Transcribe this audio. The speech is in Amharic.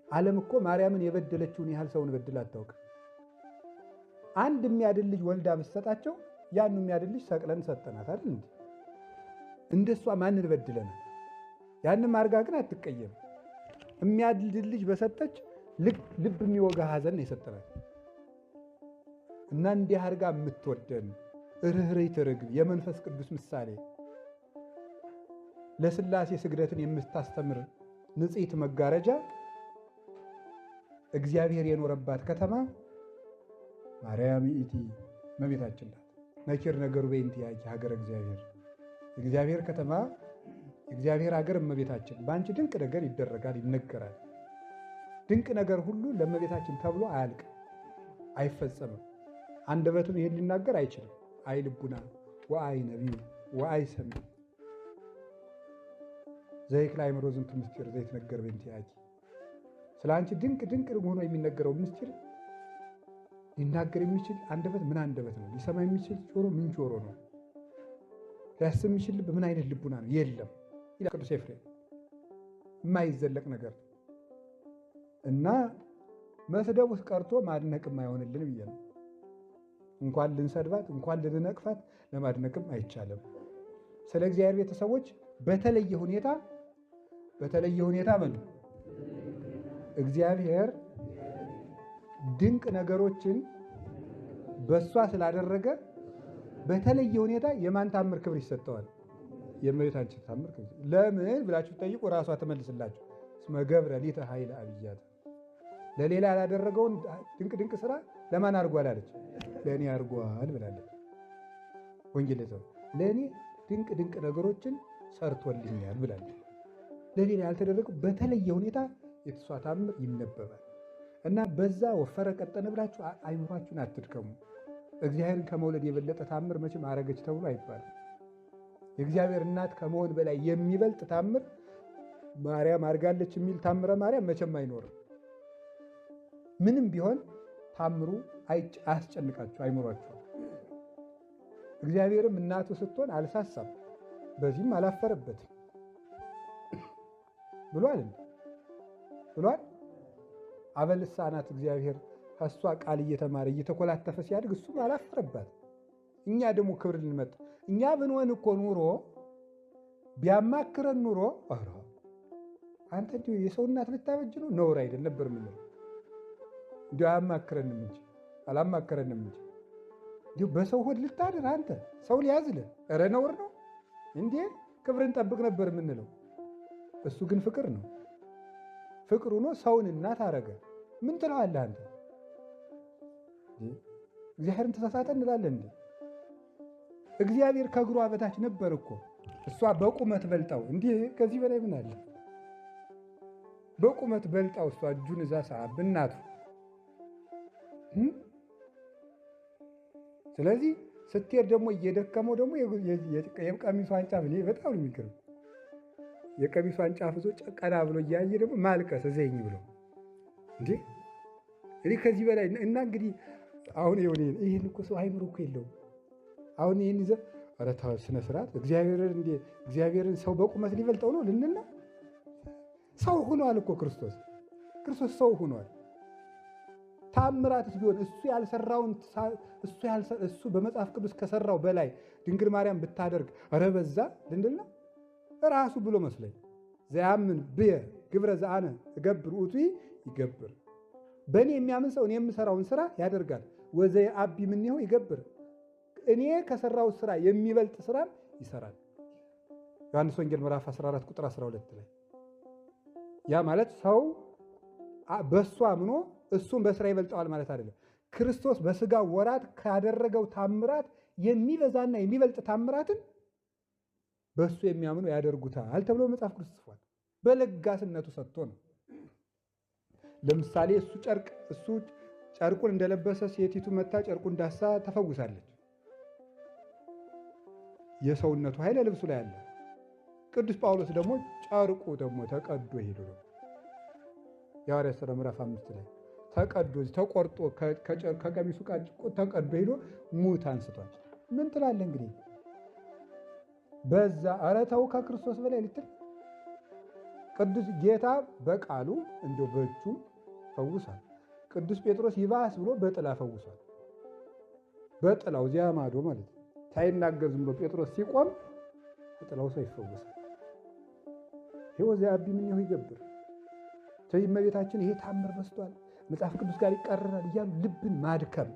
ዓለም እኮ ማርያምን የበደለችውን ያህል ሰውን በድላ አታውቅም። አንድ የሚያድን ልጅ ወልዳ ብትሰጣቸው ያን የሚያድን ልጅ ሰቅለን ሰጠናት አይደል እንዴ? እንደሷ ማንን በድለናል? ያንም አድርጋ ግን አትቀየም። የሚያድን ልጅ በሰጠች ልብ የሚወጋ ሐዘን ነው የሰጠናት። እና እንዲህ አድርጋ የምትወደን ርኅርኅት ርግብ የመንፈስ ቅዱስ ምሳሌ ለሥላሴ ስግደትን የምታስተምር ንጽሕት መጋረጃ እግዚአብሔር የኖረባት ከተማ ማርያም ይእቲ እመቤታችን ናት። ነኪር ነገሩ በእንቲአኪ ሀገረ እግዚአብሔር፣ የእግዚአብሔር ከተማ የእግዚአብሔር ሀገር እመቤታችን፣ በአንቺ ድንቅ ነገር ይደረጋል ይነገራል። ድንቅ ነገር ሁሉ ለእመቤታችን ተብሎ አያልቅም፣ አይፈጸምም። አንደበቱም ይሄን ሊናገር አይችልም። አይ ልቡና ወአይ ነቢዩ ወአይ ሰሚ ዘይክል አእምሮ ዝንቱ ምስጢር ዘይትነገር በእንቲአኪ፣ ስለ አንቺ ድንቅ ድንቅ ሆኖ የሚነገረው ምስጢር ሊናገር የሚችል አንደበት ምን አንደበት ነው? ሊሰማ የሚችል ጆሮ ምን ጆሮ ነው? ሊያስብ የሚችል ልብ ምን አይነት ልቡና ነው? የለም ይላል ቅዱስ ኤፍሬም። የማይዘለቅ ነገር እና መስደቡስ ቀርቶ ማድነቅም አይሆንልን ብዬ ነው። እንኳን ልንሰድባት እንኳን ልንነቅፋት ለማድነቅም አይቻልም። ስለ እግዚአብሔር ቤተሰቦች በተለየ ሁኔታ በተለየ ሁኔታ በሉ እግዚአብሔር ድንቅ ነገሮችን በእሷ ስላደረገ በተለየ ሁኔታ የማን ታምር ክብር ይሰጠዋል? የእመቤታችን ታምር ክብር። ለምን ብላችሁ ጠይቁ፣ እራሷ ትመልስላችሁ። እስመ ገብረ ሊተ ኃይለ አብያተ፣ ለሌላ ያላደረገውን ድንቅ ድንቅ ስራ ለማን አድርጓል አለች? ለእኔ አድርጓል ብላለች። ወንጌል ለእኔ ድንቅ ድንቅ ነገሮችን ሰርቶልኛል ብላለች። ለሌላ ያልተደረገው በተለየ ሁኔታ የእሷ ታምር ይነበባል። እና በዛ ወፈረ ቀጠነ ብላችሁ አይምሯችሁን አትድከሙ። እግዚአብሔርን ከመውለድ የበለጠ ታምር መቼም አረገች ተብሎ አይባልም። የእግዚአብሔር እናት ከመሆን በላይ የሚበልጥ ታምር ማርያም አድርጋለች የሚል ታምረ ማርያም መቼም አይኖርም። ምንም ቢሆን ታምሩ አያስጨንቃችሁ አይምሯችሁ። እግዚአብሔርም እናቱ ስትሆን አልሳሳም፣ በዚህም አላፈረበትም ብሏል ብሏል። አበልሳናት እግዚአብሔር ከእሷ ቃል እየተማረ እየተኮላተፈ ሲያድግ እሱም አላፈረባት። እኛ ደግሞ ክብር ልንመጥ እኛ ብንሆን እኮ ኑሮ ቢያማክረን ኑሮ ኧረ አንተ እንዲሁ የሰው እናት ልታበጅ ነው ነውር አይደል ነበር የምንለው። እንዲሁ አያማክረንም እንጂ አላማከረንም እንጂ እንዲሁ በሰው ሆድ ልታድር አንተ ሰው ሊያዝልህ ኧረ ነውር ነው እንዴ ክብርን ጠብቅ ነበር የምንለው። እሱ ግን ፍቅር ነው። ፍቅር ሆኖ ሰውን እናት አረገ። ምን ትለዋለህ አንተ? እግዚአብሔርን ተሳሳተ እንላለን እንዴ? እግዚአብሔር ከእግሯ በታች ነበር እኮ እሷ በቁመት በልጣው። እንዲህ ከዚህ በላይ ምን አለ? በቁመት በልጣው እሷ እጁን እዛ ሰዓብ እናቱ። ስለዚህ ስትሄድ ደግሞ እየደከመው ደግሞ የቀሚሷን ጫፍ እኔ በጣም ነው የሚገርም። የቀሚሷን ጫፍ ይዞ ቀና ብሎ እያየ ደግሞ ማልቀስ እዘኝ ብሎ እንዴ እኔ ከዚህ በላይ እና እንግዲህ አሁን ይህን እኮ ሰው አይምሮ እኮ የለውም። አሁን ይህን ይዘህ ኧረ ተው ስነ ስርዓት እግዚአብሔርን እንዴ እግዚአብሔርን ሰው በቁመት ሊበልጠው ነው ልንል ነው? ሰው ሆኗል እኮ ክርስቶስ ክርስቶስ ሰው ሆኗል። ታምራትስ ቢሆን እሱ ያልሰራውን እሱ በመጽሐፍ ቅዱስ ከሰራው በላይ ድንግል ማርያም ብታደርግ ኧረ በዛ ልንል ነው? ራሱ ብሎ መስለኝ ዘያምን ብየ ግብረ ዘአነ እገብር ውእቱ ይገብር፣ በእኔ የሚያምን ሰው እኔ የምሰራውን ስራ ያደርጋል። ወዘየዐቢ እምኔሁ ይገብር፣ እኔ ከሰራው ስራ የሚበልጥ ስራም ይሰራል። ዮሐንስ ወንጌል ምዕራፍ 14 ቁጥር 12 ላይ ያ ማለት ሰው በእሱ አምኖ እሱን በስራ ይበልጠዋል ማለት አይደለም። ክርስቶስ በስጋ ወራት ካደረገው ታምራት የሚበዛና የሚበልጥ ታምራትን በእሱ የሚያምኑ ያደርጉታል ተብሎ መጽሐፍ ቅዱስ ጽፏል። በለጋስነቱ ሰጥቶ ነው። ለምሳሌ እሱ ጨርቁን እንደለበሰ ሴቲቱ መታ ጨርቁን ዳሳ ተፈውሳለች። የሰውነቱ ኃይለ ልብሱ ላይ አለ። ቅዱስ ጳውሎስ ደግሞ ጨርቁ ደግሞ ተቀዶ ሄዶ ነው። የሐዋርያት ሥራ ምዕራፍ 5 ላይ ተቀዶ ተቆርጦ ከቀሚሱ ተቀዶ ሄዶ ሙት አንስቷል። ምን ትላለህ እንግዲህ በዛ ኧረ ተው ከክርስቶስ በላይ ልትል ቅዱስ ጌታ በቃሉ እንደው በእጁም ፈውሷል። ቅዱስ ጴጥሮስ ይባስ ብሎ በጥላ ፈውሷል። በጥላው እዚያ ማዶ ማለት ነው። ሳይናገር ዝም ብሎ ጴጥሮስ ሲቆም በጥላው ሰው ይፈወሳል። ይኸው ዘየዐቢ እምኔሁ ይገብር። ስለዚህ እመቤታችን ይሄ ታምር በዝቷል፣ መጽሐፍ ቅዱስ ጋር ይቀርራል እያሉ ልብን ማድከም